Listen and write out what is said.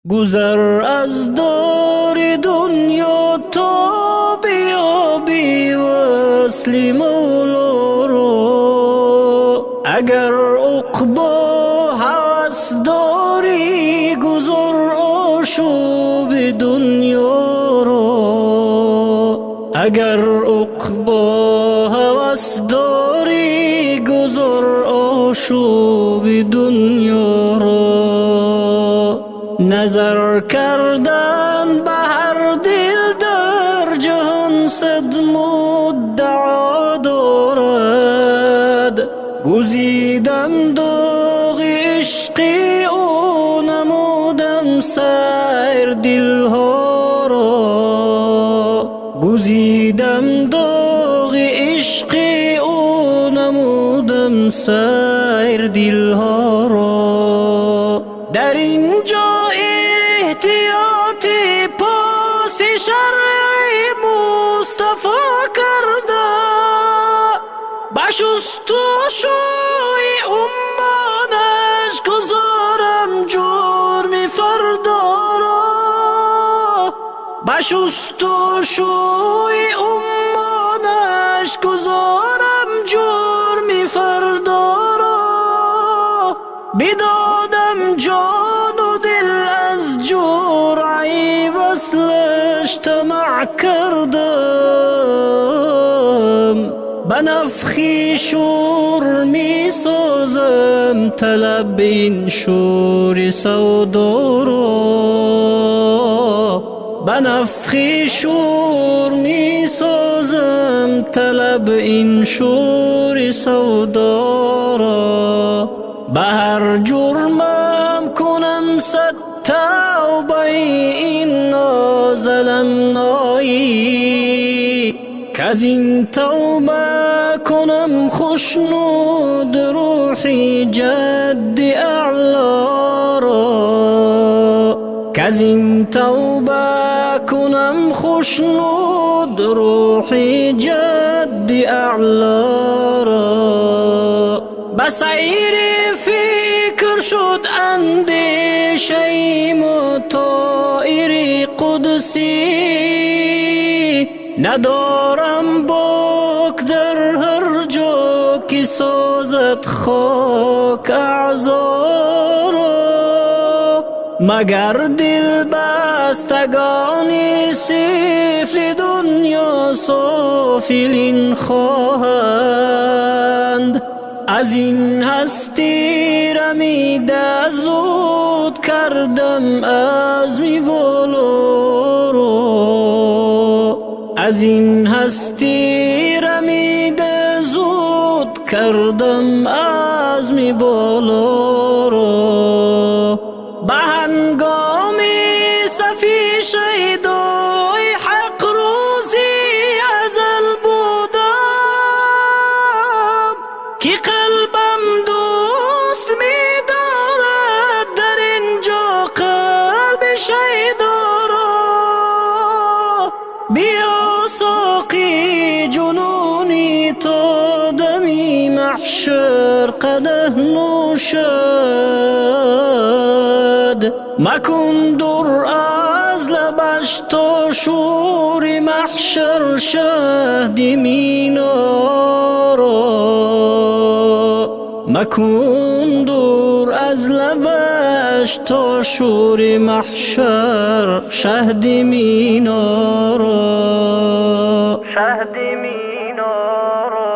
Гузар аз дори дунё то биёбӣ васли Мавлоро. Агар уқбо ҳавас дорӣ, гузор ошӯби дунёро. Агар уқбо ҳавас дорӣ, гузор ошӯби дунёро. Назар кардан ба ҳар дил дар ҷаҳон сад муддао дорад. Гузидам доғи ишқи ӯ, намудам сайр дилҳоро. Гузидам доғи ишқи ӯ, намудам сайр дилҳоро. Дар ин ҷо эҳтиёти поси шаръи Мустафо карда, ба шустушӯи уммонаш гузорам ҷурми фардоро. Ба шустушӯи уммонаш гузорам ҷурми фардоро. Бидодам ҷону дил аз ҷуръаи васлаш тамаъ кардам. Ба нафхи шур месозам талаб ин шури савдоро. Ба нафхи шур месозам талаб ин шури савдоро. Ба ҳар ҷурмам кунам сад тавбаи, инно заламноӣ. Каз ин тавба кунам хушнуд рӯҳи ҷадди аълоро. Каз ин тавба кунам хушнуд рӯҳи ҷадди аълоро. Ба сайри фикр шуд андешаи мо тоири қудсӣ. Надорам бок дар ҳар ҷо ки созад хок аъзоро. Магар дилбастагони сифли дунё софилин хоҳанд. Аз ин ҳастӣ рамида зуд кардам азми волоро. Аз ин ҳастӣ рамида зуд кардам азми болоро. Ба ҳангоми сафи шайдои ҳақ рӯзи азал будам, ки қалбам дӯст медорад дар ин ҷо қалби шайдоро. Биё соқи ҷунунӣ то дами маҳшар қадаҳ нӯшад. Макун дур аз лабаш то шури маҳшар шаҳди миноро. Макун дур аз лабаш то шури маҳшар шаҳди миноро. Шаҳди миноро.